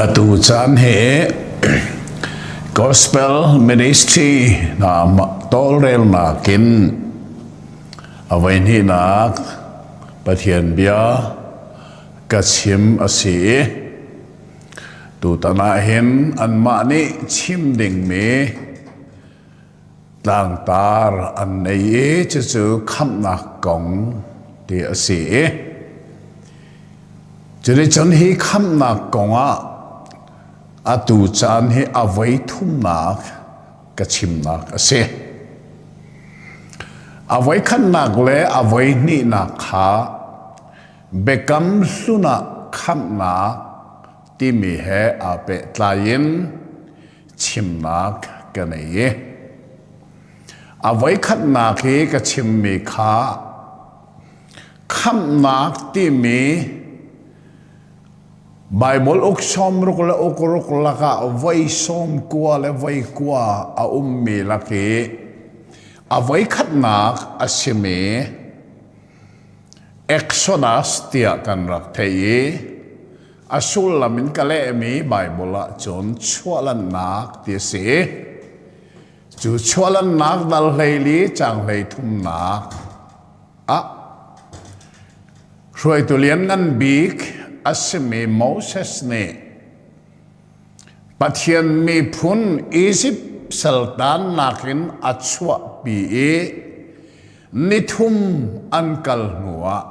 Atu caan hi Gospel Ministry hna tawlrelnak in a voihnihnak Pathian bia ka chim a si i tutan ah hin anmah nih chim dingmi tlangtar an nei i cucu khamhnak kong ti a si i cuticun hi khamhnak kong ah atu caan hi a voi thumnak ka chimnak a si. A voi khatnak le a voi hnihnak kha biakam hlun ah khamhnak timi he aa pehtlai in chimnak ka nei i a voikhatnak hi ka chimmi kha khamhnak timi Baibal uk sawmruk le uk ruk lakah voi sawm kua le voi kua a ummi lak i a voikhatnak a simi Exodus tiah kan rak theih i A sullam in ka lehmi Baibal ahcun chuahlannak ti a si. Cu chuahlannak dal 14 caang 33 ah hruaitu lianngan bik a simi Moses nih Pathian miphun Izipt saltannak in a chuahpi i nithum an kal hnuah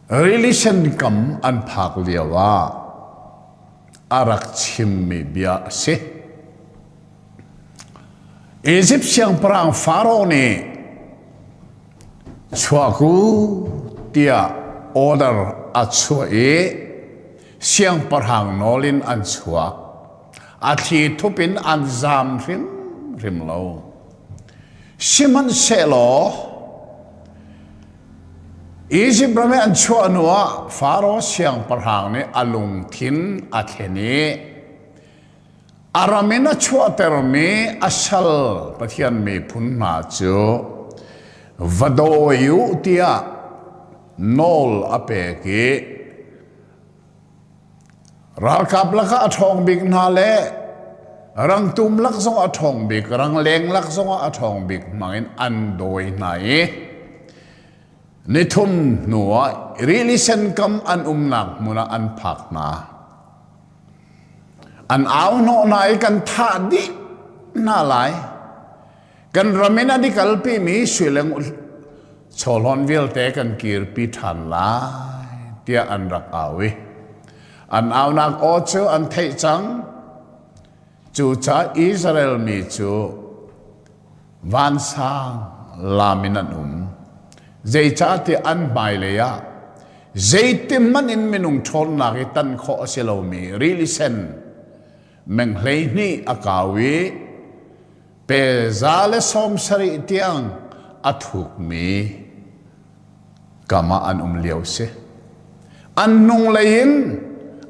Rili Sen kam an phak lio ah a rak chimmi bia a si. Izipt siangpahrang Faraoh nih chuak u tiah order a chuah i siangpahrang nawl in an chuak. A thli thup in an zaam hrimhrim lo. Sihmanhsehlaw Izipt ram i an chuah hnuah Faro siangpahrang nih a lungthin a thlen i a ram in a chuahtermi a sal Pathian miphun hna cu va dawi u tiah nawl a pek i Ralkap lakah a ṭhawng bik hna le rangtum lak zongah a ṭhawng bik, rangleng lak zongah a ṭhawng bik hmangin an dawi hna i nithum hnuah rili sen kam an umnak hmun ah an phak hna. An au hnawh hna i kan thah dih hna lai. Kan ram in an i kalpimi sui le chawhlawn vialte kan kirpi ṭhan lai tiah an rak au i an aunak aw cu an theih cang. Cucaah Israel mi cu vansang lam in an um. Zeicahtiah an hmailei ah zeitihmanh in minung ṭhawnnak i tan khawh a si lomi rili sen meng 12 a kau i Pe 170 tiang a thukmi kam ah an um lio si. An hnunglei in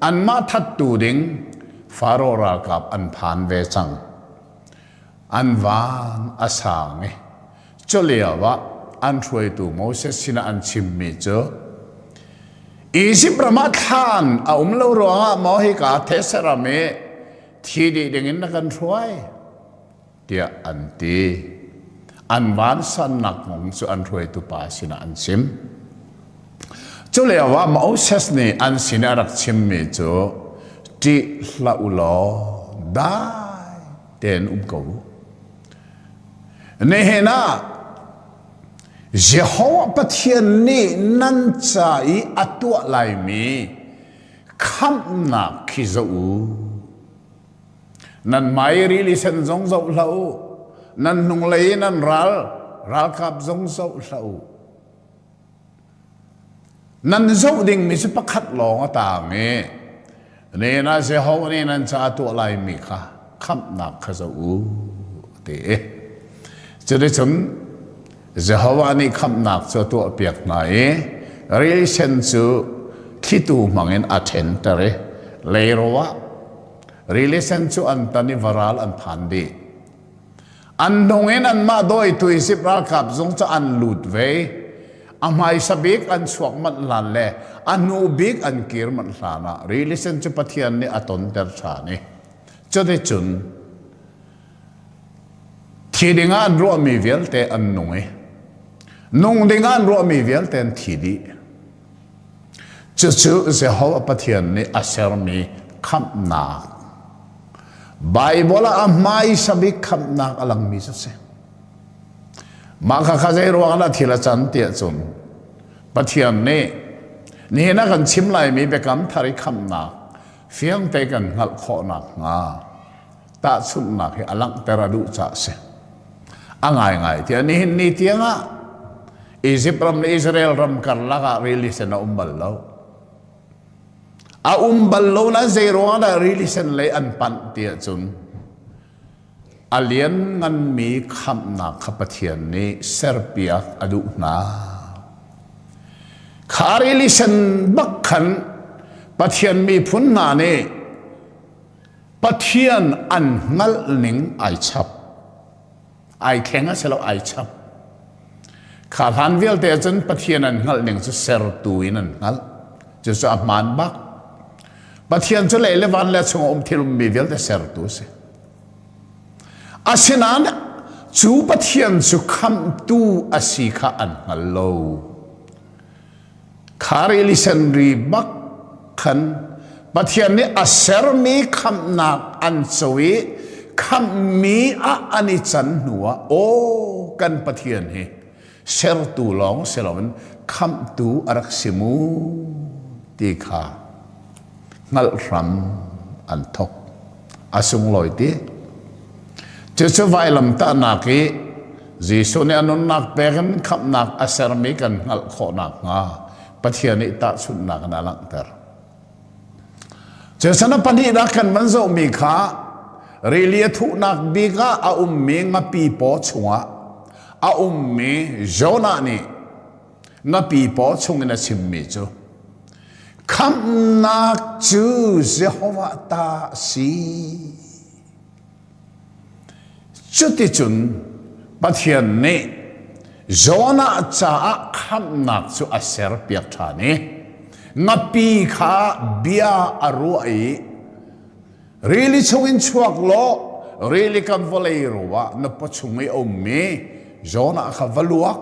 anmah thattu ding Faro ralkap an phan ve cang. An van a sang i culio ah an hruaitu Moses sinah an chimmi cu Izipt ram ah thlan a um lo ruangah maw hika these ram i thi dih dingin na kan hruai tiah an ti. An vansannak kong cu an hruaitu pa sinah an chim. Cu lio ah Moses nih an sin a rak chimmi cu ṭih hlah u law dai tein um ko u. Nihin ah Jehovah Pathian nih nan ca i a tuah laimi khamhnak khi zoh u. Nan hmai rili sen zong zoh hlah u. Nan hnunglei i nan ral ralkap zong zoh hlah u. Nan zoh dingmi cu pakhat lawng a taang i nihin ah Jehovah nih nan caah tuah laimi kha khamhnak kha zoh u a ti. Cuticun Jehovah nih khamhnak cu a tuahpiak hna i rili sen cu thlitu hmangin a ṭhenter i leiro ah rili sen cu an tan i varal an phan dih. An hnung in anmah dawitu Izipt ralkap zung cu an lut ve. A hmaisa bik an chuak manh hlan le a hnu bik an kir manh hlan ah rili sen cu Pathian nih a tonter ṭhan i cuticun thi dingah an ruahmi vialte an nung i nung dingah an ruahmi vialte an thi dih. Cucu Jehovah Pathian nih a sermi khamhnak. Baibal ah a hmaisa bik khamhnak a langmi cu a si. Mah khakha zei ruang dah thil a can tiah cun Pathian nih nihin a kan chim laimi biakam thar i khamhnak fiangte kan hngalh khawh nakhnga tahchunhnak hi a langhter a duh caah a si. A ngaingai tiah nihin ni tiangah Egypt ram le Israel ram karlak ah rili sen a um bal lo. A um bal lo na zei ruangah dah rili sen lei an panh tiah cun a liannganmi khamhnak kha Pathian nih serpiak a duh hna. Kha rili sen bak khan Pathian miphun hna nih Pathian an hngalh ning ai chap. Ai thleng a si lo ai chap. Kha hlan vialte cun Pathian an hngalh ning cu sertu in an hngalh. Cucu a hmaan bak. Pathian cu lei le van le chung um thil ummi vialte sertu a si. Asinain cu Pathian cu khamhtu a si kha an hngal lo. Kha rili sen ri bak khan Pathian nih a sermi khamhnak an co i khamhmi ah an i can hnuah aw kan Pathian hi sertu lawng si loin khamhtu a rak si mu ti kha hngalh hram an thok. A sunglawi ti. Cucu vailamtahnak i Jesuh nih a nunnak pek in khamhnak a sermi kan hngalh khawh nakhnga Pathian nih tahchunhnak in a langhter. Cucun a pahnihnak kan van zohmi kha rili a thuhnak bik ah a ummi ngapi paw chungah a ummi Jonah nih ngapi paw chungin a chimmi cu khamhnak cu Jehovah ta a si. Cuticun Pathian nih Jonah caah khamhnak cu a serpiak ṭhan i ngapi kha bia a ruah i rili chungin chuak law rili kam vawlei ro ah na paw chung i a ummi Jonah kha va luak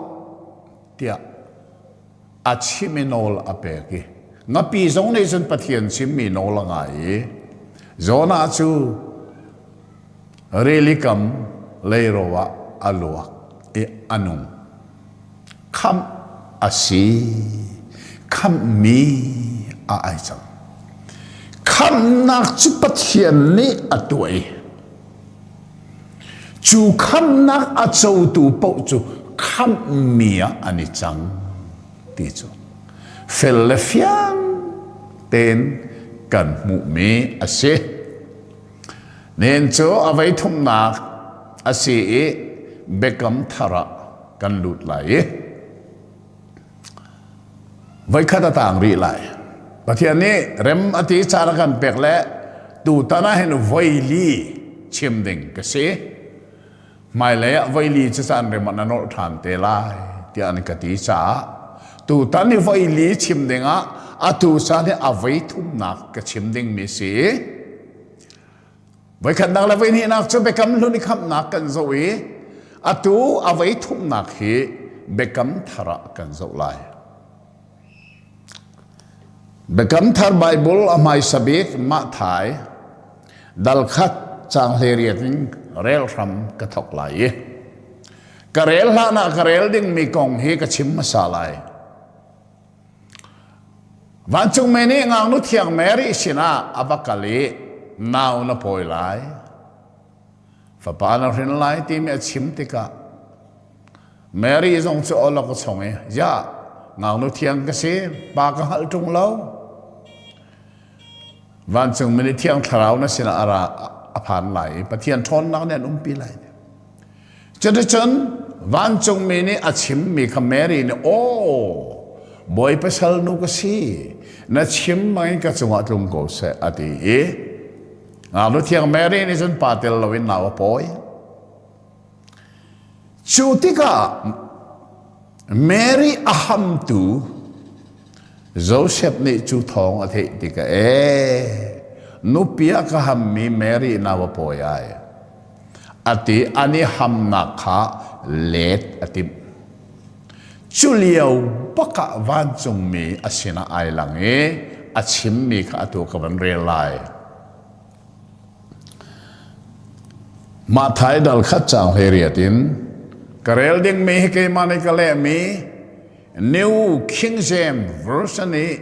tiah a chim i nawl a pek i ngapi zong nih cun Pathian chimmi nawl a ngai i Jonah cu rili kam leiro ah a luak i a nung. Khamh a si. Khamhmi a ai cang. Khamhnak cu Pathian nih a tuah i cu khamhnak a cotu paoh cu khamhmi ah an i cang ti cu fel le fiang tein kan hmuhmi a si. Nihin cu a voi thumnak a si i biakam thar ah kan lut lai i voikhat a tang rih lai. Pathian nih rem a ti caan a kan pek le tutan ah hin voi li chim ding ka si. Hmailei ah voi li cu caan rem ah na nolh ṭhan te lai tiah an ka ti caah tutan i voi li chim ding ah atu caan hi a voi thumnak ka chim dingmi si. Voikhatnak le voihnihnak cu biakam hlun i khamhnak kan zoh i atu a voi thumnak hi biakam thar ah kan zoh lai. Biakam Thar Baibal a hmaisa bik Matthai dal khat caang 18 in rel hram ka thawk lai i ka rel hlan ah ka rel dingmi kong hi ka chim hmasa lai. Vancungmi nih ngaknu thiang Mary sinah a va kal i nau na pawi lai. Fapa na hrin lai timi a chim tikah Mary zong cu awlok a chong i, "Ya, ngaknu thiang ka si, pa ka hngalh ṭung lo." Vancungmi nih Thiang Thlarau na sinah a ra a phan lai i Pathian ṭhawnnak nih an umpi lai. Cuticun vancungmi nih a chimmi kha Mary nih, "Aw, Bawipa salnu ka si, na chim bangin ka cungah tlung ko seh," a ti i ngaknu thiang Mary nih cun pa tel loin nau a pawi. Cu tikah. Mary a hamtu Joseph nih cu thawng a theih tikah ee nupi a ka hammi Mary nau a pawi ai. Ati an i hamnak kha let a timh. Cu lio bak ah vancungmi a sinah ai lang i a chimmi kha atu ka van rel lai. Matthai dal khat caang 18 in ka rel dingmi hi keimah nih ka lehmi New King James Version i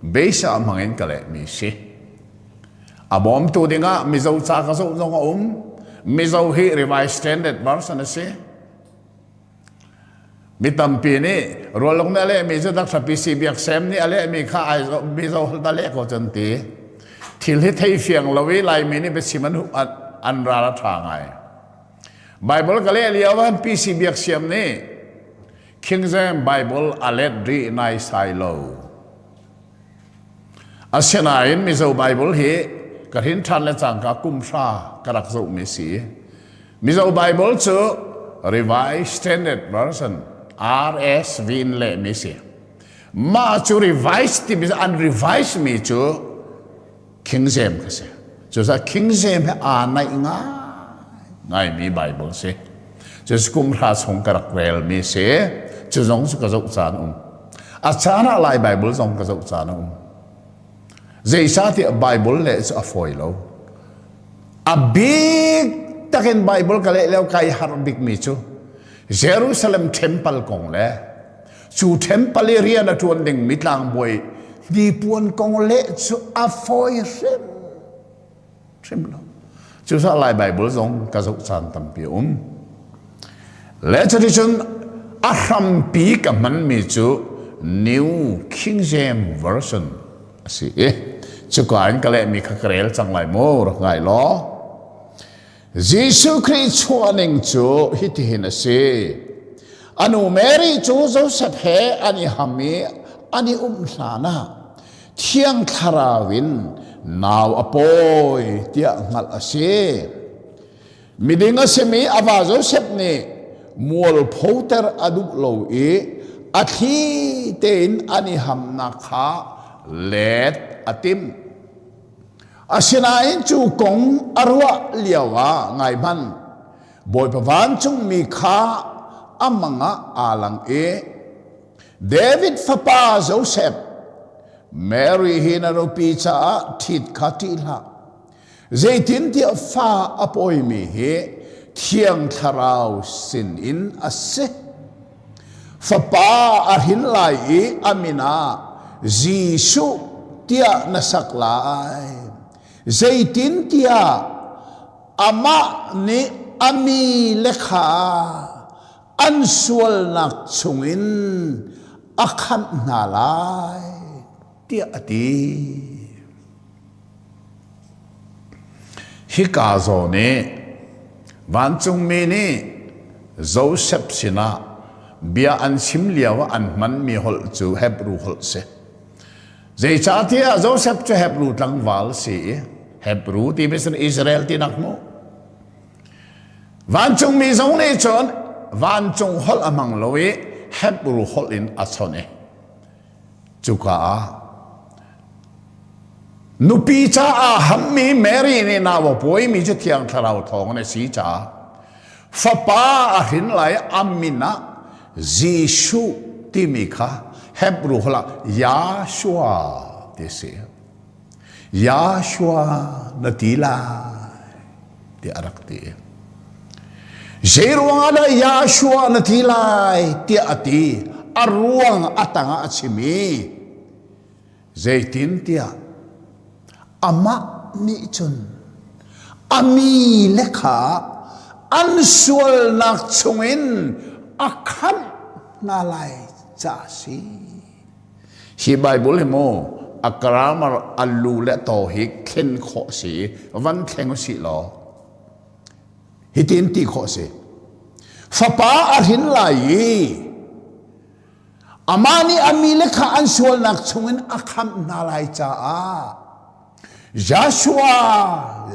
base ah hmangin ka lehmi si. A bawmtu dingah Mizo ca ka zoh zong a um. Mizo hi Revised Standard Version a si. Mi tampi nih Rualung nih a lehmi cu Dr. PC Biak Sem nih a lehmi kha ai Mizo holh a leh ko cun ti. Thil hi thei fiang lo i Laimi nih biachim an an ral a ṭha ngai. Bible ka leh lio ah PC Biak Siam nih King James Bible a let rih naisai lo. Asinain Mizo Bible hi ka hrin ṭhan le cangka kum hra ka rak zohmi si. Mizo Bible cu Revised Standard Version RSV in lehmi si. Mah cu revised timi an revise mi cu King James kha si. Cucaah King James he aa naih ngai ngaimi Bible si. Cu kum hra chung ka rak relmi si. Cu zong cu ka zoh caan um. A caan ah Lai Bible zong ka zoh caan a um. Zeicahtiah Bible leh cu a fawi lo. A bik takin Bible ka leh lio kai harh bikmi cu Jerusalem temple kong le cu temple i rian a ṭuan dingmi tlangbawi hnipuan kong leh cu a fawi hrim hrim lo. Cucaah Lai Bible zong ka zoh caan tampi a um. Le cuticun a hrampi ka hmanmi cu New King James Version a si i cuka in ka lehmi kha ka rel cang lai mu rak ngai law. Jesuh Khrih chuahning cu hitihin a si. A nu Mary cu Joseph he an i ham i an i umh hlanah Thiang Thlarau in nau a pawi tiah hngalh a si. Miding a simi a va Joseph nih mualphoter a duh lo i a thli tein an i hamnak kha let a timh. Asinain cu kong a ruah lio ah ngai hmanh, Bawipa vancungmi kha a mang ah aa lang i David fapa Joseph, Mary hi na nupi caah ṭhit kha ṭih hlah. Zeitintiah fa a pawimi hi Thiang Thlarau sinin a si. Fapa a hrin lai i a min ah Jesuh tiah na sak lai. Zeitintiah amah nih a mi le kha an sualnak chungin a khamh hna lai tiah a ti. Hika zawn i vancungmi nih Josef sinah bia an chim lio ah an hmanmi holh cu Hebru holh si. Zeicahtiah Josef cu Hebru tlangval si i Hebru timi cun Israel tinak mu. Vancungmi zong nih cun vancung holh a hmang lo i Hebru holh in a chawnh i Cuka ah nupi caah hammi Mary nih nau a pawimi cu Thiang Thlarau thawng in a si caah fapa a hrin lai a min ah Jesuh timi kha Hebrew holh ah Yahshua ti a si. Yahshua na ti lai tiah a rak ti. Zei ruangah dah Yahshua na ti lai tiah a ti. A ruang a tangah a chim i zeitintiah amah nih cun a mi le kha an sualnak chungin a khamh hna lai ca a si. Hi Bible hi mu a grammar a lu le taw hi thlen khawh si van thleng usih law hitin ti khawh si. Fapa a hrin lai i amah nih a mi le kha an sualnak chungin a khamh hna lai caah Joshua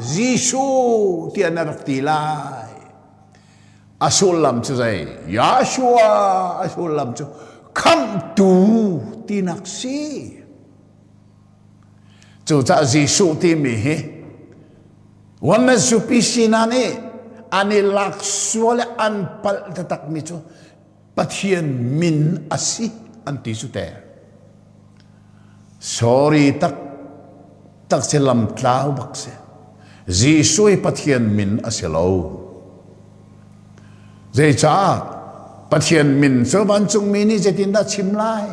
Jesuh tiah na rak ti lai. A sullam cu zei? Yahshua a sullam cu khamhtu tinak si. Cucaah Jesuh timi hi Oneness UPC hna nih an i lak sual i an palh taktakmi cu Pathian min a si an ti cu te. Sorry tak tak si lam tlau bak si. Jesuh hi Pathian min a si lo. Zeicah Pathian min cu vancungmi nih zeitindah chim lai?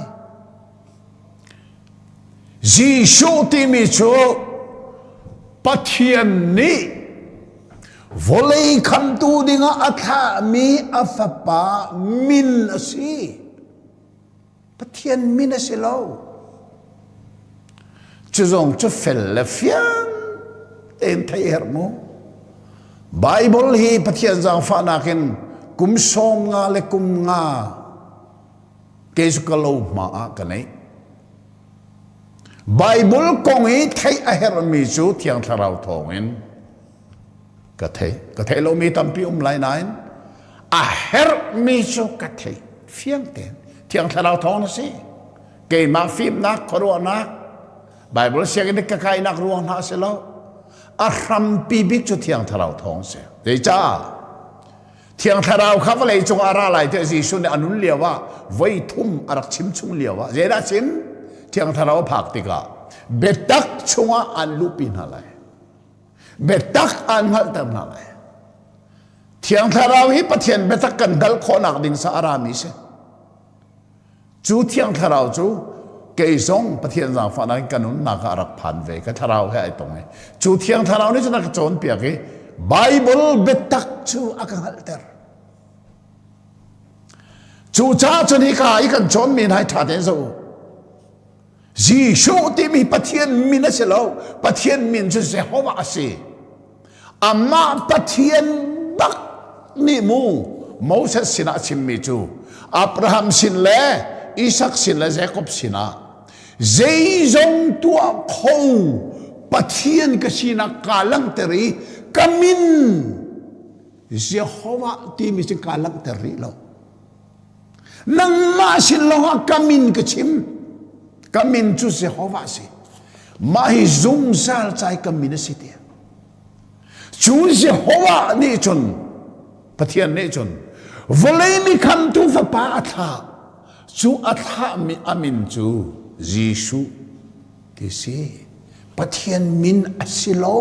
Jesuh timi cu Pathian nih vawlei khamtu dingah a thlahmi a fapa min a si. Pathian min a si lo. Cu zong cu fel le fiang tein theih herh mu. Bible hi Pathian zaangfahnak in kum sawm nga le kum nga kei cu ka lo hma ah ka neih. Bible kong i theih a herhmi cu Thiang Thlarau thawngin ka thei. Ka theih lomi tampi um lai nain a herhmi cu ka thei fiang tein. Thiang Thlarau thawng a si. Keimah fimnak, khuaruahnak, Bible sianginn ka kainak ruang hna a si lo. A hrampi bik cu Thiang Thlarau thawng a si. Zeicah? Thiang Thlarau kha vawlei cung ah a ra lai tiah Jesuh nih a nun lio ah voi thum a rak chim chung lio ah zeidah a chim? Thiang Thlarau a phak tikah biatak chungah an luhpi hna lai. Biatak an hngalhter hna lai. Thiang Thlarau hi Pathian biatak kan hngalh khawhnak ding sa a rami si. Cu Thiang Thlarau cu kei zong Pathian zaangfahnak in ka nunnak ah a rak phan ve ka thlarau he ai tong i cu Thiang Thlarau nih cun a ka cawnpiak i Bible biatak cu a ka hngalhter. Cu caah cun hika i kan cawnmi hna hi ṭha tein zoh u. Jesuh timi Pathian min a si lo. Pathian min cu Jehovah a si. Amah Pathian bak nih mu Moses sinah a chimmi cu Abraham sin le Isak sin le Jakob sinah zeizong tuah kho Pathian ka sinak kaa langhter i ka min Jehovah timi cu kaa langhter rih lo. Nangmah sin lawngah ka min ka chim. Ka min cu Jehovah a si. Mah hi zungzal cai ka min a si tiah. Cu Jehovah nih cun Pathian nih cun vawlei mi khamtu fapa a thlah. Cu a thlahmi a min cu Jesuh ti si. Pathian min a si lo.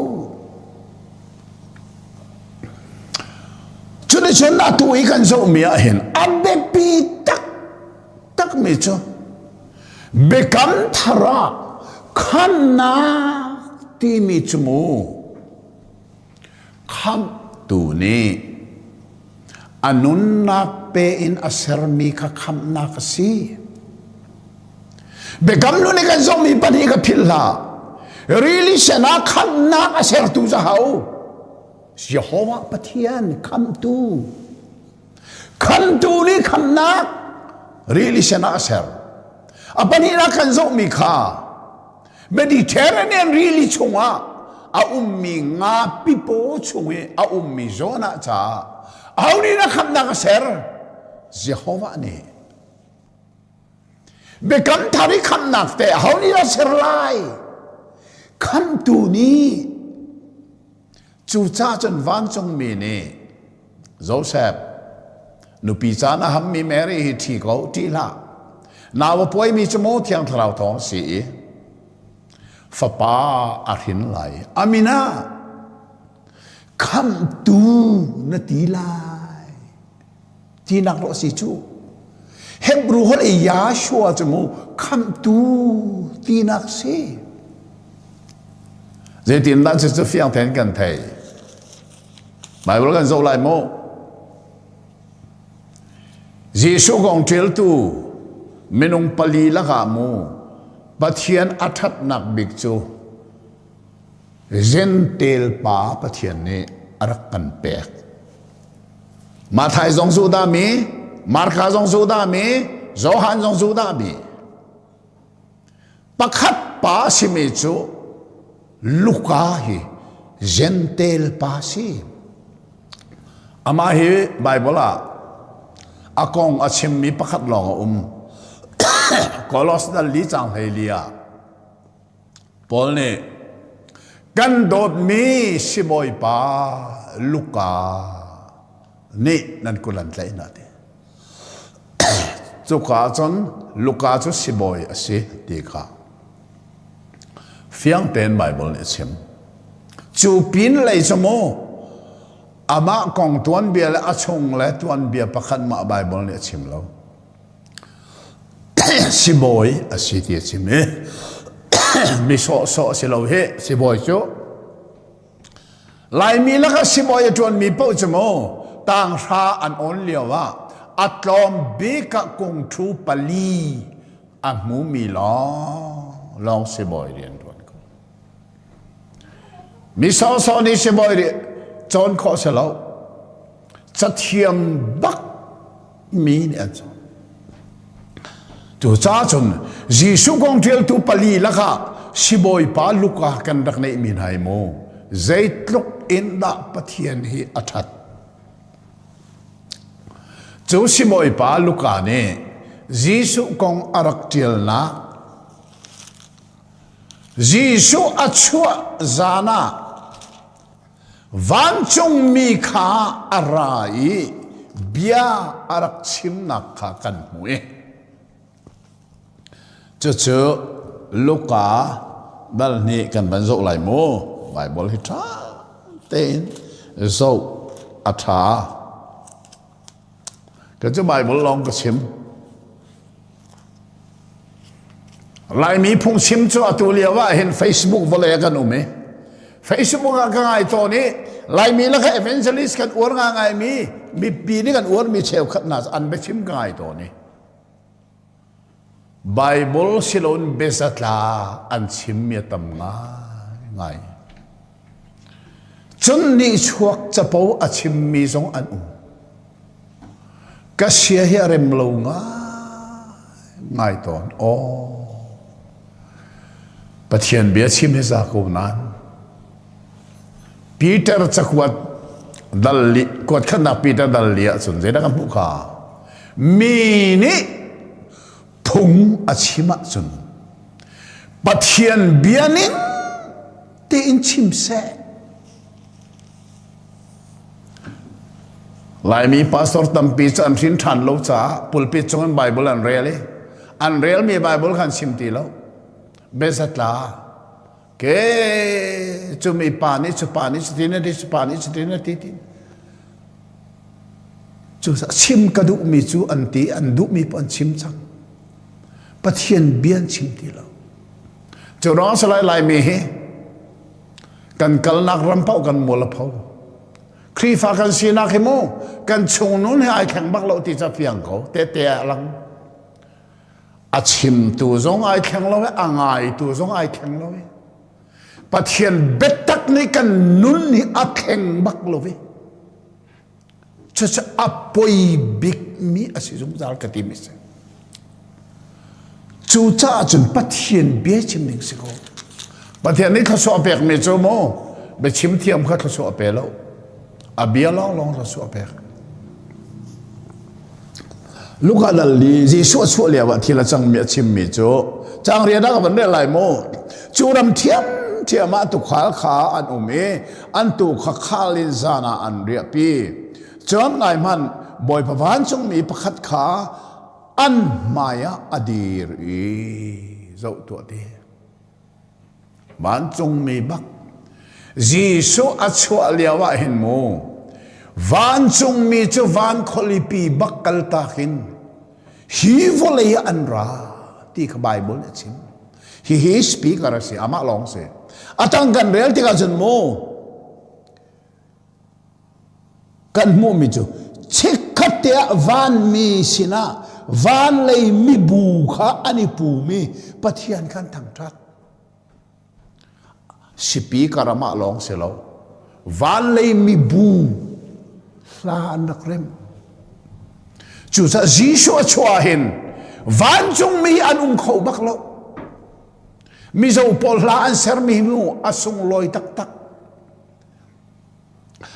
Cuticun atu i kan zohmi ah hin a biapi taktakmi cu biakam thar ah khamnak timi cu mu khamhtu nih a nunnak pe in a sermi kha khamhnak a si. Biakam hlun i kan zohmi pahnih ka philh hlah. Rili sen ah khamhnak a sertu cu hau. Jehovah Pathian khamhtu. Khamhtu nih khamhnak rili sen ah a ser. A pahnihnak kan zohmi kha Mediterranean rili chungah a ummi nga pipaw chung i a ummi Jonah caah aho nih dah khamhnak a ser? Jehovah nih. Biakam thar i khamhnak te aho nih dah ser lai? Khamhtu nih. Cucaah cun vancungmi nih Joseph, nupi caan a hammi Mary hi ṭhi ko, ṭih hlah. Nau a puaimi cu maw Thiang Thlarau thawng a si i fapa a hrin lai. A min ah Khamhtu na ti lai. Tinak rawh si cu. Hebrew holh i Yahshua cu mu khamhtu tinak si. Zeitindah cucu fiang tein kan thei? Bible kan zoh lai mu. Jesuh kong ṭialtu minung pali lakah mu Pathian a ṭhatnak bik cu Gentel pa Pathian nih a rak kan pek. Mathai zong Judah mi, Marka zong Judah mi, Johan zong Judah mi. Pakhat pa simi cu Luka hi Gentel pa si. Amah hi Baibal ah a kong a chimmi pakhat lawng a um. Kolos dal li cang hlei li ah Paul nih kan dawtmi sibawipa Luka nih nan kut an tlaih hna ti. Cuka cun Luka cu sibawi a si ti kha fiang tein Baibal nih a chim. Cu pin lei cu mu amah kong tuanbia le a chung le tuanbia pakhat mah Baibal nih a chim lo. Sibawi a si ti a chim i mi sawhsawh si lo hi sibawi cu Laimi lakah sibawi a ṭuanmi paoh cu mu tanghra an awn lio ah a tlawm bik ah kungṭhu pali a hmumi lawng lawng sibawi rian ṭuan ko. Mi sawhsawh nih sibawi rian cawn khawh si lo. Cathiam bak mi nih an cawn. Cucaah cun Jesuh kong ṭialtu pali lakah sibawipa Luka kan rak neihmi hna hi mu zeitluk in dah Pathian hi a ṭhat. Cu sibawipa Luka nih Jesuh kong a rak ṭialnak Jesuh a chuah zan ah Vancungmi kha a ra i bia a rak chimnak kha kan hmu i cucu Luka dal hnih kan van zoh lai mu. Baibal hi ṭha tein zoh a ṭha. Ka cu Baibal lawng ka chim. Laimi phungchim cu atu lio ah hin Facebook vawlei ah kan um i Facebook ah ka ngai tawn i Laimi laka evangelist kan uar ngaingaimi mipi nih kan uarmi cheukhat hna an biachim ka ngai tawn i Bible siloin biazatla an chimmi a tam ngaingai. Cun nihchuak capo a chimmi zong an um. Ka sia hi a rem lo ngai tawn. Aw. Pathian bia chim hi za ko nain. Peter cakuat dal li kuat khatnak Peter dal li ahcun zeidah ka hmuh kha? Mi nih phung a chim ahcun Pathian bia ning tein chim seh. Laimi pastor tampi cu an hrin ṭhan lo caah pulpit cung in Bible an rel i an relmi Bible khan chim ti lo. Bezatla ke cu mi pa nih cu pa nih cutin a ti cu pa nih cutin a ti ti cu chim ka duhmi cu an ti an duhmi paoh an chim cang. Pathian bia an chim ti lo. Cu ruang salai Laimi hi kan kalnak ram paoh kan mual a pho. Khrihfa kan sinak hi mu kan chung nun he ai thleng bak lo ti ca fiang ko te te a lang. A chimtu zong ai thleng lo i a ngaitu zong ai thleng lo i Pathian biatak nih kan nun hi a thleng bak lo i Cucu a poi bikmi a si zungzal ka timi si. Cucaah cun Pathian bia chim ding si ko. Pathian nih thluachuah pekmi cu mu biachim thiam kha thluachuah pe lo. A bia lawnglawng thluachuah pek. Luka dal li Jesuh a chuah lio ah thil a cangmi a chimmi cu cang rian ah ka van rel lai mu. Cu ram thiam thiam ah tukhal kha an um i an tuu kha khal in zan ah an riahpi. Cun ngai hmanh, Bawipa vancungmi pakhat kha an hmai ah a dir i zoh tuah ti. Vancungmi bak Jesuh a chuah lio ah hin mu vancungmi cu van khualipi bak kaltak in hi vawlei ah an ra ti kha Bible nih a chim. Hihi speaker a si, amah lawng si. A tang kan rel tikah cun mu kan hmuhmi cu chikkhat te ah vanmi sinah van lei mibu kha an i pumi Pathian khan thangṭhat. Speaker amah lawng si lo. Van lei mibu hla an rak remh. Cucaah Jesuh a chuah hin vancungmi an um kho bak lo. Mizo pawl hla an sermi mu a sunglawi taktak.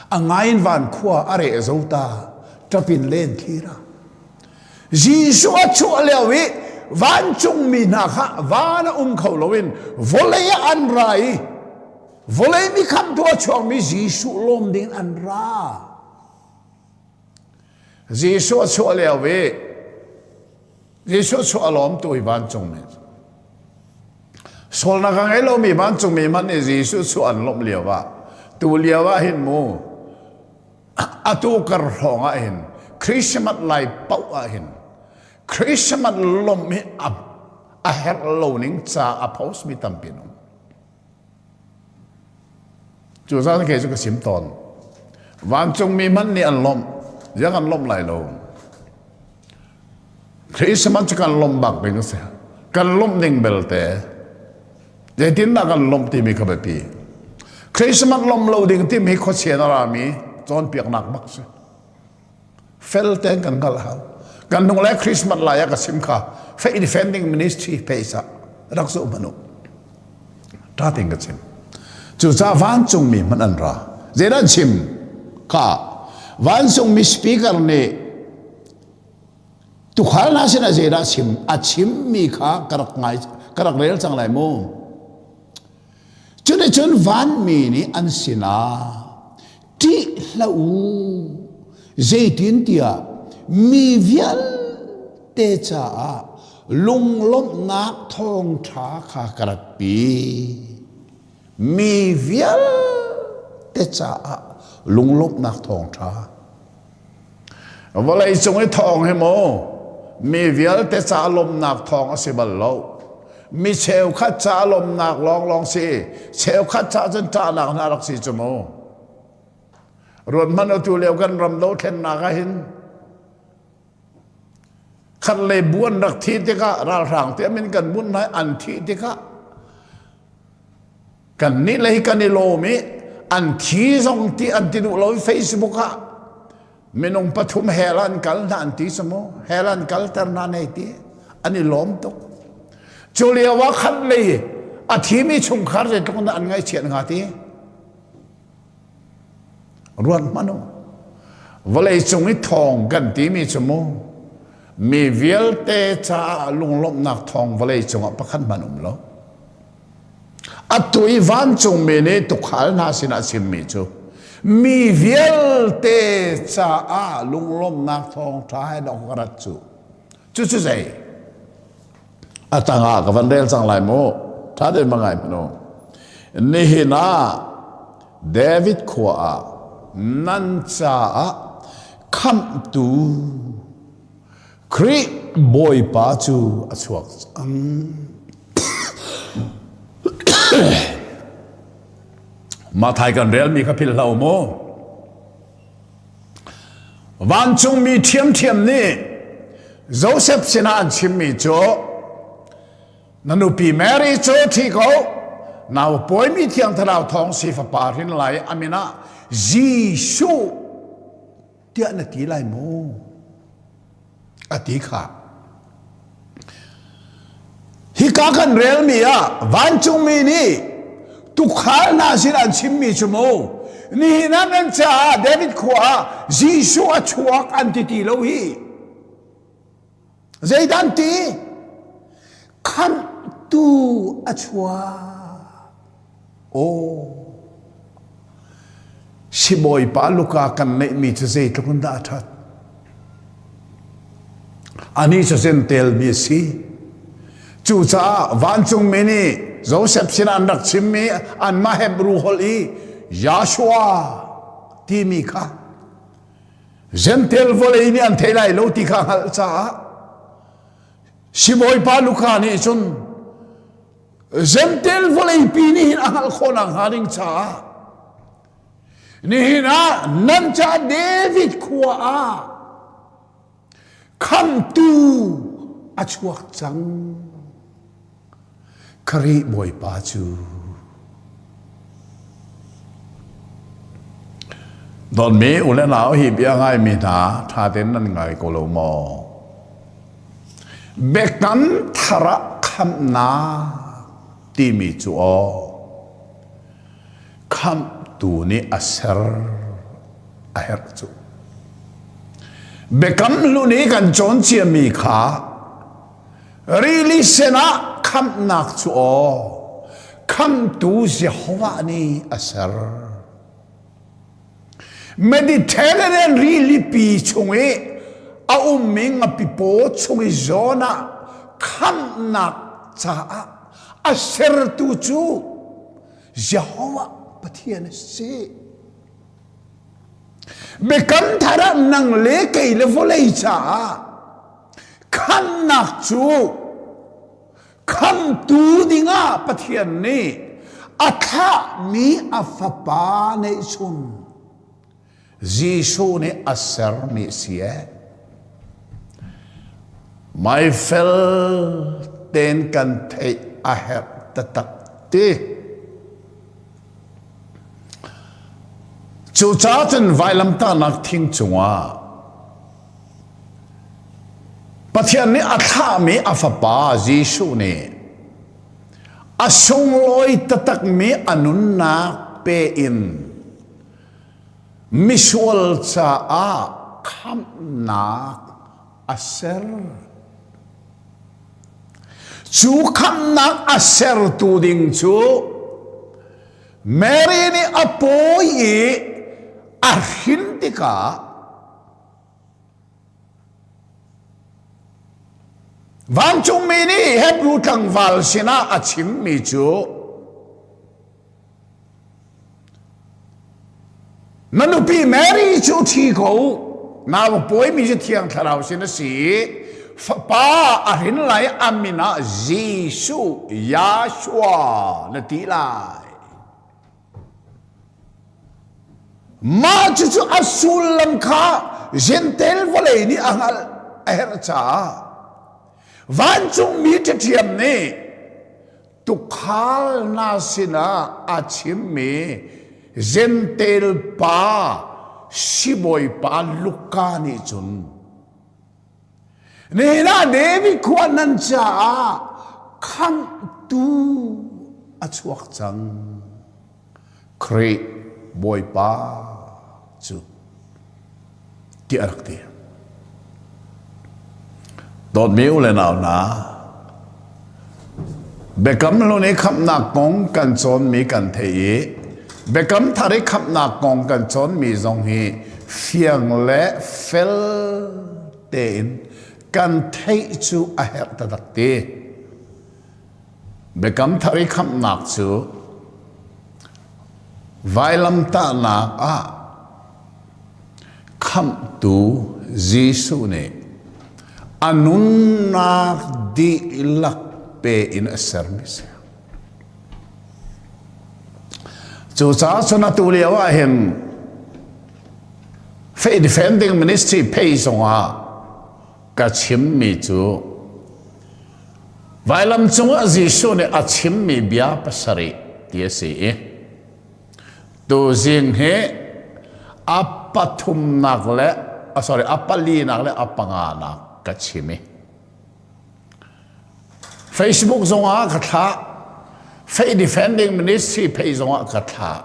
A ngain van khua a reh zo ta ṭapin len thira. Jesuh a chuah lio i vancungmi hna kha van a um kho loin vawlei ah an ra i vawlei mi khamtu a chuakmi Jesuh lawm ding an ra. Jesuh a chuah lio i Jesuh chuah a lawmtu hi vancungmi sualnak a ngei lomi vancungmi hmanh nih Jesuh chuah an lawmh lio ah tu lio ah hin mu atu kar hrawng ah hin Christmas lai paoh ah hin Christmas lawmh hi a herh lo ning ca a post mi tampi an um. Cu zan kei cu ka sim tawn. Vancungmi hmanh nih an lawmh. Ziang an lawmh lai lo. Christmas cu kan lawmh bak ding a si. Kan lawmh ning belte. Zeitindah kan lawmh timi kha biapi. Christmas lawmh lo ding timi khuachia na rami cawnpiaknak bak si. Fel tein kan hngalh hau. Kan hnung le Christmas lai ah ka sim kha Faith Defending Ministry page ah rak zoh hmanh u. Ṭha tein ka chim. Cucaah vancungmi hmanh an ra. Zeidah an chim? Ka vancungmi speaker nih tukhal hna sinah zeidah chim? A chimmi kha ka rak ngai ka rak rel cang lai mu. Cuticun vanmi nih an sinah ṭih hlah u, zeitintiah mi vialte caah lunglawmhnak thawngṭha kha ka ratpi. Mi vialte caah lunglawmhnak thawngṭha. Vawlei cung i thawng hi mu mi vialte ca lawmhnak thawng a si bal lo. Mi cheukhat ca lawmhnak lawnglawng si. Cheukhat ca cun ṭahnak hna rak si cu mu. Ruat hmanh atu lio kan ram dothlennak ah hin khat le bu an rak thi tikah ralhrang te min kan bunh hna an thih tikah Kan nih le hi kan i lawm i an thi zong ti an ti duh lo i Facebook ah minung pathum hell an kal hna an ti cu mu hell an kalter hna nei ti an i lawm tuk. Cu lio ah khat lei a thimi chungkhar zeitluk in dah an ngaihchiat hnga ti ruat hmanh u. Vawlei cung i thawng kan timi cu mu mi vialte caah lunglawmhnak thawng vawlei cungah pakhat hmanh um lo. Atu i vancungmi nih tuukhal hna sinah a chimmi cu mi vialte caah lunglawmhnak thawngṭha he dawh ka rat cu. Cucu zei? A tangah ka van rel cang lai mu. Ṭha tein va ngai hmanh u. Nihin ah David khua ah nan caah khamhtu Khrih Bawipa cu a chuak cang. Mathai kan relmi kha philh hlah u mu. Vancungmi ṭhiamṭhiam nih Joseph sinah an chimmi cu na nupi Mary cu ṭhi ko nau pawimi thiang thlarau thawng si fapa hrin lai a min ah Jesuh tiah na ti lai mu a ti kha hika kan relmi ah vancungmi nih tukhal hna sin an chimmi cu mu nihin ah nan caah David khua ah Jesuh a chuak an ti ti lo hi zeidah an ti khamhtu a chuak Aw, sibawipa luka kan neihmi cu zeitluk in dah a ṭhat. Anih cu zentelmi a si. Cucaah vancungmi nih Joseph sinah an rak chimmi anmah Hebrew holh i Yahshua timi kha Zentel vawlei nih an thei lai lo ti kha hngalh caah sibawipa Luka nih cun Zentel vawleipi nih hin a hngalh khawhnak hnga ding caah nihin ah nan ca David khua ah khamtu a chuak cang. Khrih Bawipa cu Dawtmi u le nau hi bia ngaimi hna ṭha tein nan ngai ko lo maw? Biakam thar ah khamhnak timi cu aw khamhtu nih a ser. A herh cu. Biakam hlun i kan cawn ciami kha rili sen ah khamhnak cu aw khamtu Jehovah nih a ser. Mediterranean rilipi chung i a ummi ngapi paw chung i zawn ah khamhnak caah a sertu cu Jehovah Pathian a si. Biakam thar ah nang le kei le vawlei caah khamhnak cu Khamtu dingah Pathian nih a thlahmi a fapa neihchun Jesuh nih a sermi si ee. Mai fel tein kan theih a herh taktak ti. Cucaah cun vailamtahnak thing cungah Pathian nih a thlahmi a fapa Jesuh nih a sunglawi taktakmi a nunnak pe in misual caah khamhnak a ser. Cu khamhnak a sertu ding cu Mary nih a pawi i a hrin tikah Vancungmi nih Hebru tlangval sinah a chimmi cu na nupi Mary cu ṭhi ko nau pawimi cu Thiang Thlarau sin a si i fapa a hrin lai a min ah Jesuh Yahshua na ti lai. Mah cucu a sullam kha Jentail vawlei nih a hngalh a herh caah vancungmi ṭhiṭhiam nih tuukhal hna sinah a chimmi Jentail pa sibawipa Luka nih cun Nihin ah David khua nan caah khamhtu a chuak cang. Khrih Bawipa cu tiah a rak ti. Dawtmi u le nau hna, Biakam Hlun i khamhnak kong kan cawnmi kan theih i Biakam Thar i khamhnak kong kan cawnmi zong hi fiang le fel tein kan theih cu a herh taktak ti. Biakam Thar i khamhnak cu vailamtahnak ah Khamhtu Jesuh nih a nunnak dihlak pe in a sermi a si. Cucaah cun atu lio ah hin Faith Defending Ministry phei zongah ka chimmi cu vailam cungah Jesuh nih a chimmi bia pasarih ti a si i tuzing hi a pathumnak le sorry a palinak le a panganak ka chim i Facebook zongah ka thlah Faith Defending Ministry phei zongah ka thlah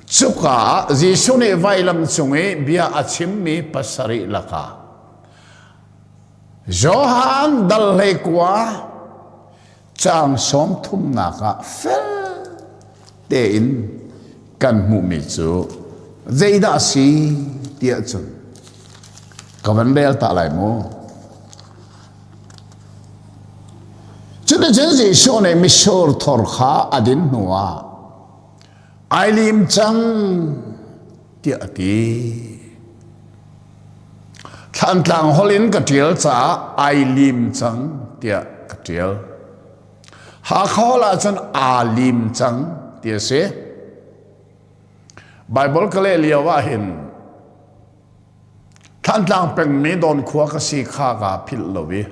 Cuka ah Jesuh nih vailam cung i bia a chimmi pasarih lakah Johan dal 19 caang sawm thumnak ah fel tein kan hmuhmi cu zeidah a si tiah cun ka van rel ta lai mu. Cuticun Jesuh nih mitsur thor kha a din hnuah ai lim cang tiah a ti. Thlantlang holh in ka ṭial caah ai lim cang tiah ka ṭial. Hakha holh ahcun aa lim cang ti a si. Baibal ka leh lio ah hin Thlantlang pengmi Dawn khua ka si kha kaa philh lo i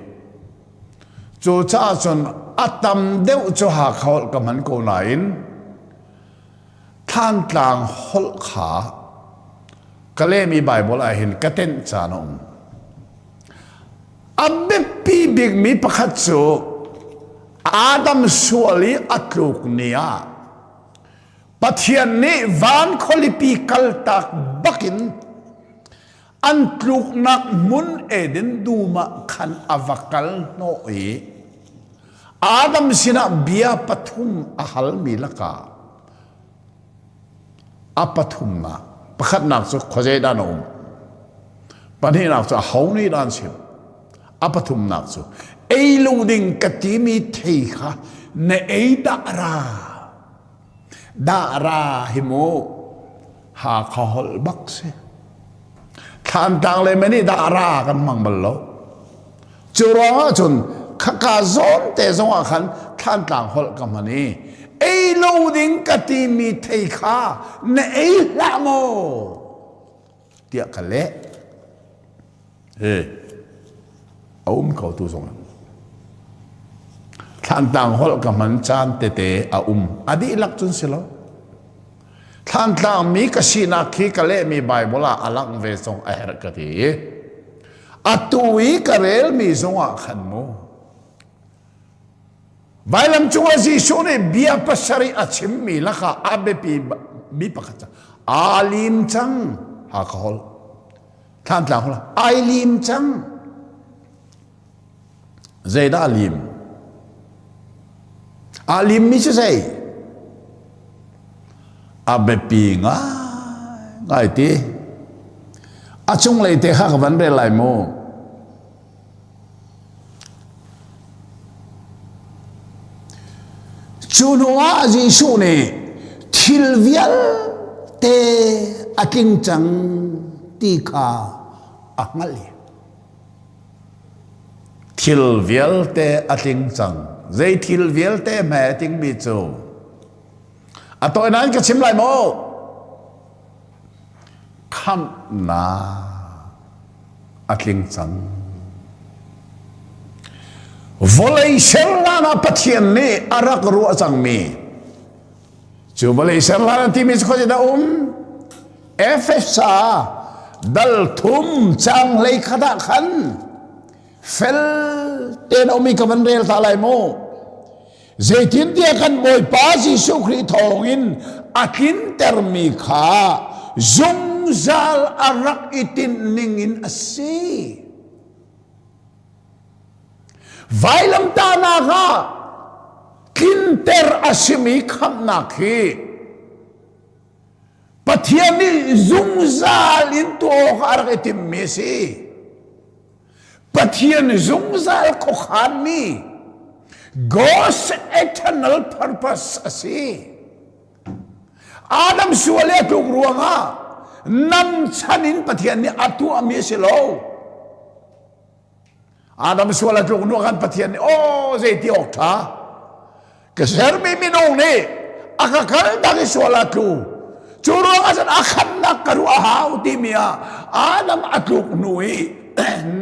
cucaah cun a tam deuh cu Hakha holh ka hman ko nain Thlantlang holh kha ka lehmi Baibal ah hin ka tenh caan a um. A biapi bikmi pakhat cu Adam sual i a tluk ni ah. Pathian nih van khualipi kaltak bakin an tluknak hmun Eden dum ah khan a va kal hnawh i Adam sinah bia pathum a halmi lakah a pathumnak pakhatnak cu khuazei dah na um pahnihnak cu aho nih dah an chim a pathumnak cu ei lo ding ka timi thei kha na ei dah ra dah ra hi mu Hakha holh bak si Thlantlang le meni dah ra kan hmang bal lo cu ruangah cun khaka zawn te zongah khan Thlantlang holh ka hman i ei lo ding ka timi thei kha na ei hlah maw tiah ka leh he a um kho tu zong Thlantlang holh ka hman caan tete a um a dihlak cun si lo Thlantlang mi ka sinak khi ka lehmi Bible ah a langh ve zong a herh ka ti i atu i ka relmi zongah khan mu vailam cungah Jesuh nih bia pasarih a chimmi lakah a biapi mi pakhat cu aa lim cang Hakha holh Thlantlang holh ai lim cang Zeidah a lim? A limmi cu zei? A biapi ngaingai ti. A cunglei te kha ka van rel lai mu. Cu hnuah Jesuh nih thil vialte a tling cang ti kha a hngalh i Thil vialte a tling cang. Zei thil vialte hme a tlingmi cu a tawinak in ka chim lai maw? Khamhnak a tling cang. Vawlei ser hlan ah Pathian nih a rak ruah cangmi Cu vawlei ser hlan an timi cu khuazei dah um? Efesa dal thum cang hlei khat ah khan fel tein a ummi ka van rel ta lai mu. Zeitintiah kan Bawipa Jesuh Khrih thawngin a tlintermi kha zungzal a rak i tinh ningin a si. Vailamtahnak ah tlinter a simi khamhnak hi Pathian nih zungzal in tuah awk a rak i timmi a si. Pathian zungzal khuakhanmi God's eternal purpose a si. Adam sual i a tluk ruangah namchan in Pathian nih a tuahmi a si lo. Adam sual a tluk hnu khan Pathian nih aw zeiti awk ṭha ka sermi minung nih a ka kal tak i sual a tlu cu ruang ah cun a khamnak ka ruah a hau timi ah Adam a tluk hnu i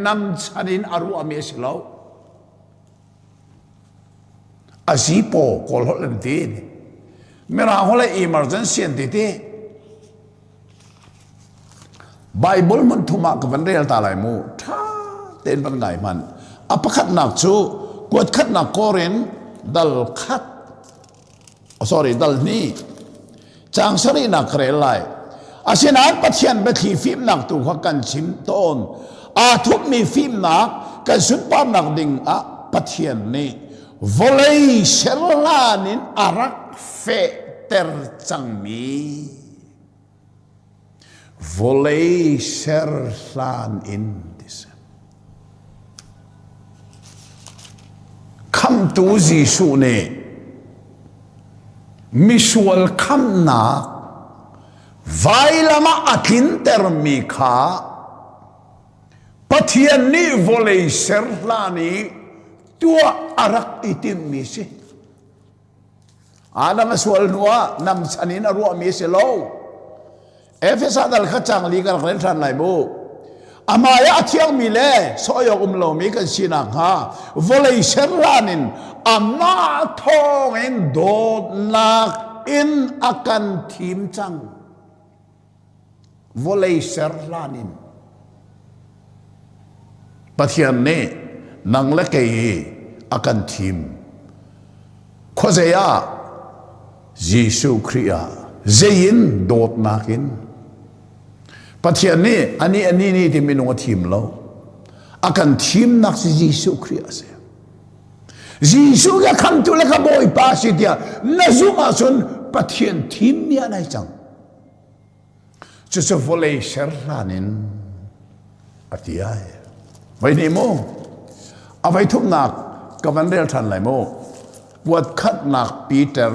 namchan in a ruahmi a si lo a zipaw kawl holh an ti mirang holh emergency an ti ti Bible hmun thum ah ka van rel ta lai mu. Ṭha tein van ngai hmanh. A pakhatnak cu kuat khatnak Korin dal khat oh, sorry dal hnih caang sarihnak ka rel lai. Asinain Pathian biathli fimnak tu kha kan chim tawn. Aa thupmi fimnak kan sunparnak ding ah Pathian nih vawlei ser hlan in a rak fehter cangmi Vawlei ser hlan in ti si. Khamhtu Jesuh nih misual khamhnak vailam ah a tlintermi kha Pathian nih vawlei ser hlan i tuah a rak i timhmi si. Adam a sual hnuah namchan in a ruahmi a si lo. Efesa dal kha cang li ka rak rel ṭhan lai mu. Amah ah a thiangmi le sawi awk um lomi kan si nakhnga vawlei ser hlan in amah thawngin dawtnak in a kan thim cang. Vawlei ser hlan in Pathian nih nang le kei hi a kan thim. Khuazei ah Jesuh Khrih ah. Zei in dawtnak in. Pathian nih ani ani ni ti minung a thim lo. A kan thimnak si Jesuh Khrih a si. Jesuh ka khamtu le ka Bawipa si tiah na zumh ahcun Pathian thimmi ah nai cang. Cucu vawlei ser hlan in a ti ai. Voi hnih mu. A voi thumnak ka van rel ṭhan lai mu. Kuat khatnak Peter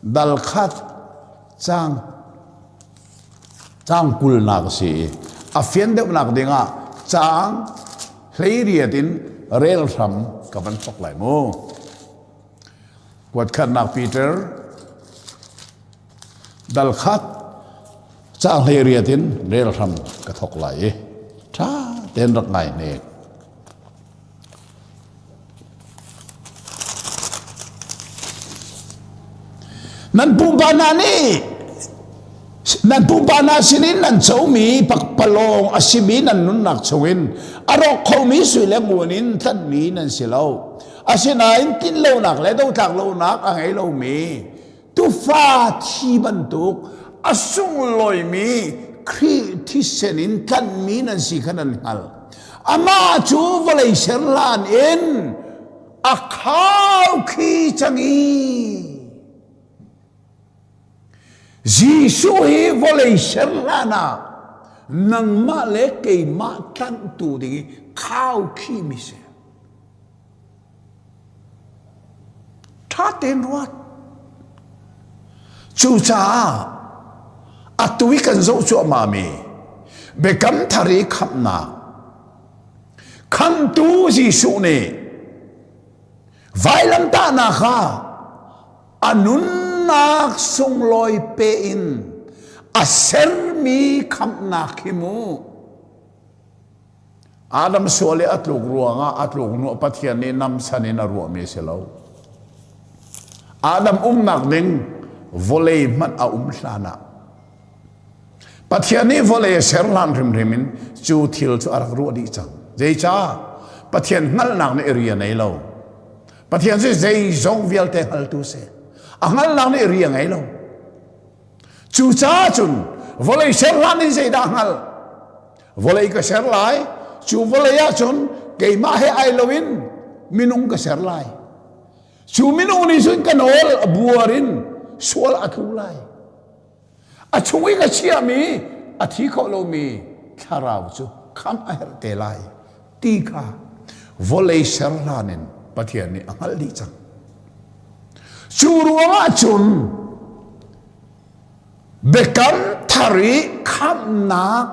dal khat cang cang kulnak a si i a fian deuhnak dingah cang 18 in rel hram ka van thok lai mu. Kuat khatnak Peter dal khat caang 18 in rel hram ka thok lai i ṭha tein rak ngai hnik. Nan pupa hna nih nan pupa hna sinin nan comi pakpalawng a simi nan nunnak chungin a rawk khomi sui le ngun in tlanhmi nan si lo. Asinain tlinlonak le dotlak lonak a ngei lomi tufa thi bantuk a sunglawimi Khrih thisen in tlanhmi nan si kha nan hngalh. Amah cu vawlei ser hlan in a khau khi cang i Jesuh hi vawlei ser hlan ah nangmah le keimah tlanhtu ding i khau khimi si. Ṭha tein ruat. Cucaah atu i kan zoh cuahmahmi Biakam Thar i khamhnak Khamhtu Jesuh nih vailamtahnak ah a nunnak sunglawi pe in a sermi khamhnak hi mu Adam sual i a tluk ruangah a tluk hnu Pathian nih namchan in a ruahmi a si lo. Adam umnak ding vawlei hmanh a um hlan ah Pathian nih vawlei a ser hlan hrimhrim in cu thil cu a rak ruah dih cang. Zeicah? Pathian hngalhnak nih ri a nei lo. Pathian cu zeizong vialte hngaltu a si. A hngalhnak nih ri a ngei lo. Cucaah cun vawlei ser hlan in zeidah hngalh? Vawlei ka ser lai, cu vawlei ah cun keimah he ai loin minung ka ser lai. Cu minung nih cun ka nawl a buar in sual a tlu lai. A chung i ka chiahmi a thi kho lomi thlarau cu khamh a herh te lai ti kha vawlei ser hlan in Pathian nih a hngalh dih cang. Cu ruangah cun Biakam thar i khamhnak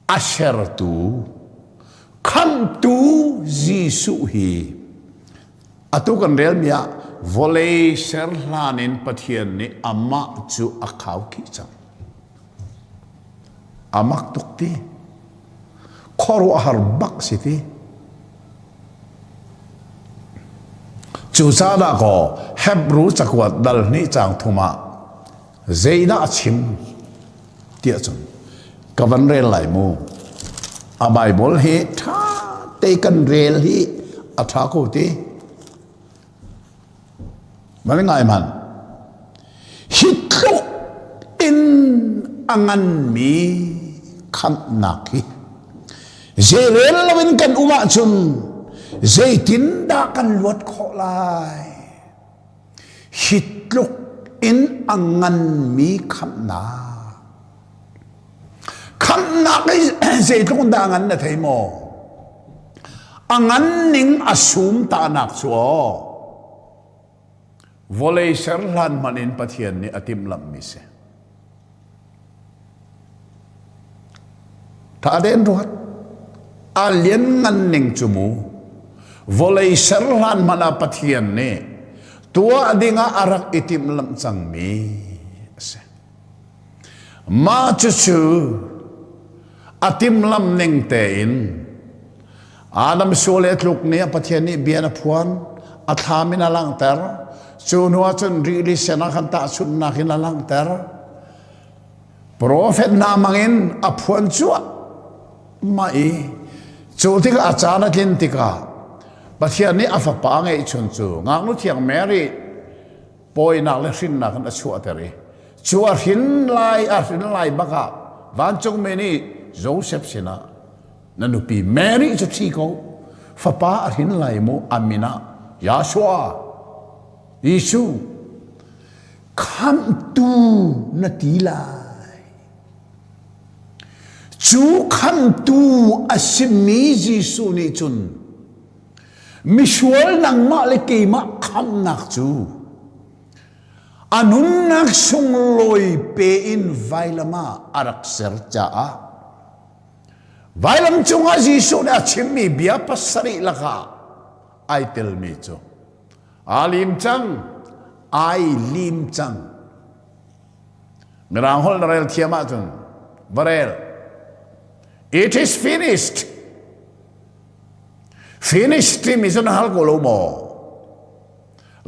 a sertu khamhtu Jesuh hi atu kan relmi ah vawlei ser hlan in Pathian nih amah cu a khaukhih cang. A mak tuk ti. Khuaruahhar bak si ti. Cucaah kaw Hebru cakuat dal hnih caang thum ah zeidah a chim tiah cun ka van rel lai mu. A Bible hi ṭha te kan rel hi a ṭha ko ti. Van ngai hmanh. Hi tluk in a nganmi khamhnak hi zeirel loin kan um ahcun zeitindah kan luat khawh lai? Hi tluk in a nganmi khamhnak. Khamhnak hi zeitluk in dah a ngan na thei maw? A ngan ning a sum tahnak cu aw vawlei ser hlan hmanh in Pathian nih a timhlamhmi si. Tha den ruat. A lianngan ning cu mu. Vawlei ser hlan hmanh ah Pathian nih tuah dingah a rak i timhlamh cangmi a si. Mah cucu a timhlamh ning tein Adam sual le tluk nih Pathian nih bia a phuan, a thlam in a langhter. Cu hnu ah cun rili sen ah khan tahchunhnak in a langhter. Profet hna hmangin a phuan cuahmah i cu tikah a caan a tlin tikah Pathian nih a fapa ngeihchun cu ngaknu thiang Mary. Pawinak le hrinnak in a chuahter i cu a hrin lai a hrin lai bak ah vancungmi nih Joseph sinah na nupi Mary cu thi ko fapa a hrin lai mu a min ah Yahshua Jesuh khamhtu na ti lai cu khamhtu a simi Jesuh nih cun misual nangmah le keimah khamhnak cu a nunnak sunglawi pe in vailam ah a rak ser caah vailam cungah Jesuh nih a chimmi bia pasarih lakah ai telmi cu aa lim cang ai lim cang mirang holh na rel thiam ahcun va rel it is finished finish timi cu na hal ko lo maw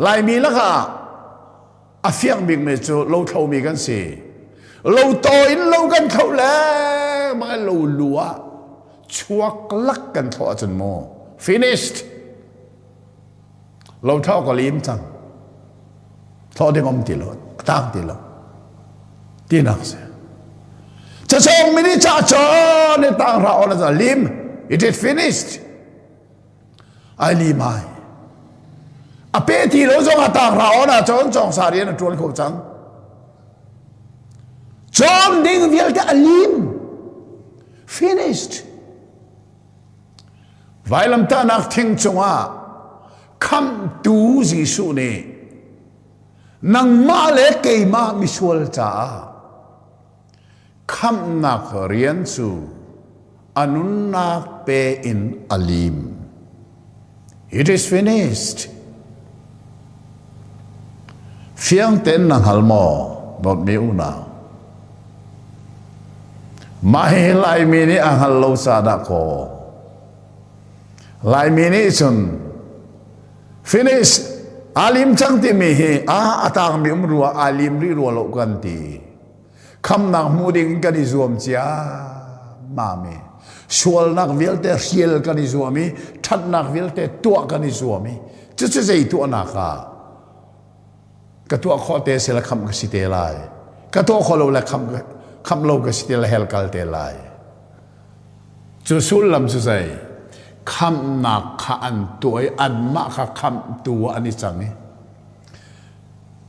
laimi lakah a fiang bikmi cu lo thlomi kan si lo taw in lo kan thlo lengmang i lo lu ah chuak lak kan thlo ahcun maw finished lo thlo ka lim cang thlo ding um ti lo tang ti lo tinak si cachong mini cha cha ne tang ra on a lim it is finished ai lim ai a pe ti lo zong a tang ra on a chon chong sa rian a tuan kho cang chon ding vialte a lim finished Vailamtahnak thing cungah khamhtu Jesuh nih nangmah le keimah misual caah khamhnak rian cu a nunnak pe in a lim. It is finished. Fiang tein na hngal maw, dawtmi unau? Mah hi Laimi nih a hngal lo ca dah kaw. Laimi nih cun finish aa lim cang timi hi a a tangmi um rua aa lim rih rua lo kan ti. Khamnak hmu ding kan i zuam cia mami. Sualnak vialte hrial kan i zuam i ṭhatnak vialte tuah kan i zuam i cucu zei tuahnak ah ka tuah khawh te si le khamh ka si te lai ka tuah khawh lo le khamh khamh lo ka si te le hell kal te lai cu sullam cu zei khamhnak kha an tuah i anmah kha khamhtu ah an i cang i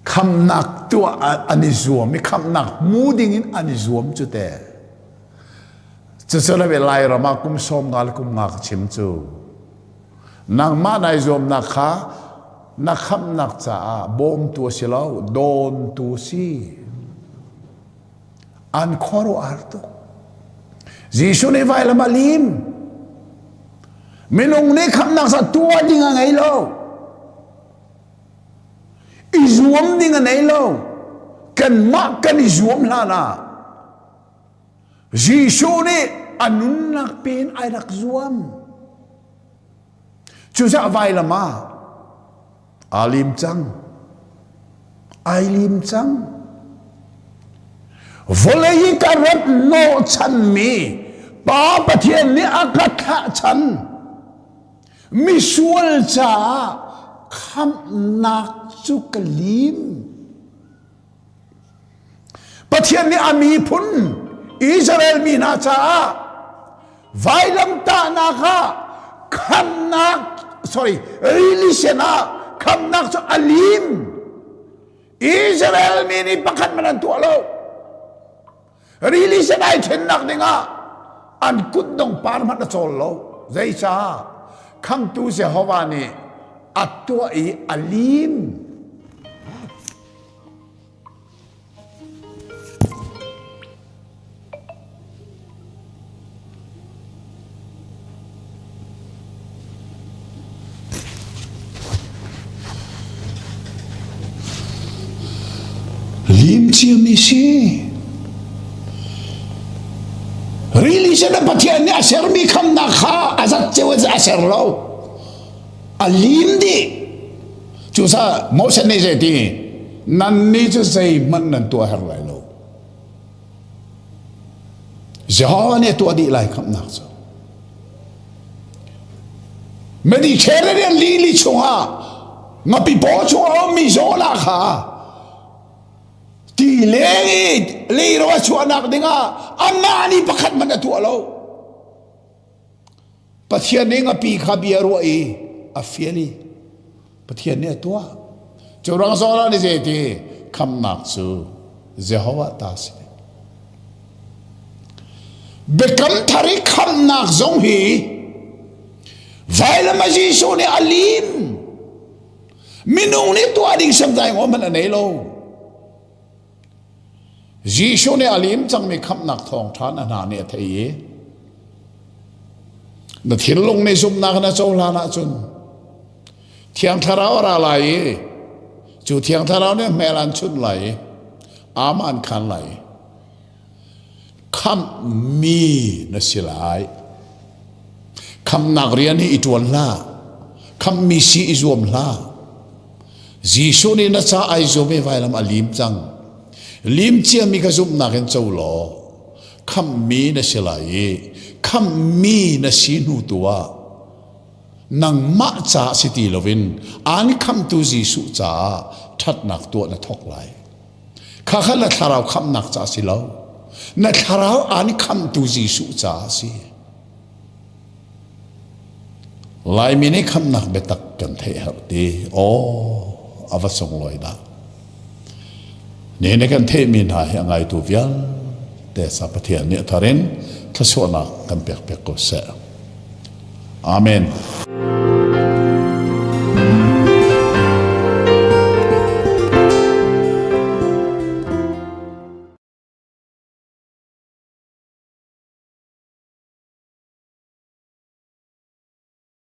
khamhnak tuah an i zuam i khamhnak hmu ding in an i zuam cu te cucu le Lairam ah kum sawm nga le kum nga ka chim cu Nangmah nai zuamnak kha na khamhnak caah bawmtu a si lo, dawntu a si. An khuaruah har tuk. Jesuh nih vailam a lim. Minung nih khamhnak sa tuah ding a ngei lo. I zuam ding a nei lo. Kanmah kan i zuam hlan ah Jesuh nih a nunnak pen ai rak zuam. Cucaah vailam ah aa lim cang. Ai lim cang. Vawlei i ka rat hnawhchanmi Pa Pathian nih a ka thlah chan. Misual caah khamhnak cu ka lim. Pathian nih a miphun Israel mi hna caah vailamtahnak ah khamnak sorry rili sen ah khamnak cu a lim Israel mi nih pakhat man an tuah lo rili sen ai thennak dingah an kutdong par hmanh a cawl lo zeicah khamtu Jehovah nih a tuah i a lim Lim ciami si. Rili sen ah Pathian nih a sermi khamnak kha a zat ceu a ser lo. A lim dih. Cucaah Moses nih zei ti nannih cu zeihmanh nan tuah herh lai lo. Jehovah nih a tuah dih lai khamhnak cu. Mediterranean lili chungah Ngapi paw chung a ummi Jonah kha ti leng i leiro a chuahnak dingah amah nih pakhat hmanh a tuah lo. Pathian nih ngapi kha bia ruah i a fial i Pathian nih a tuah. Cu rang Jonah nih zeiti khamnak cu Jehovah ta si. Biakam thar i khamnak zong hi vailam a Jesuh nih a lim. Minung nih tuah ding samdai ngom hmanh a nei lo. Jesuh nih a lim cangmi khamhnak thawngṭha na hna nih a thei i na thinlung nih zumhnak na cohlan ahcun Thiang Thlarau a ra lai i cu Thiang Thlarau nih hmel an chunh lai i aam an khan lai. Khamhmi na si lai. Khamhnak rian hi i ṭuan hlah. Khamhmi si i zuam hlah. Jesuh nih na ca ai zuam i vailam a lim cang. Lim ciami ka zumhnak in co law khamhmi na si lai i khamhmi na si hnu tu ah nangmah ca si ti loin aan khamtu Jesuh caah ṭhatnak tuah na thawk lai. Kha kha na thlarau khamhnak ca si lo. Na thlarau aan khamtu Jesuh caah si. Laimi nih khamhnak biatak kan theih herh ti. Aw, a va sunglawi dah. Nihin kan theihmi hna hi a ngaitu vialte sa Pathian nih a thar in thluachuahnak kan pek piak ko seh. Amen.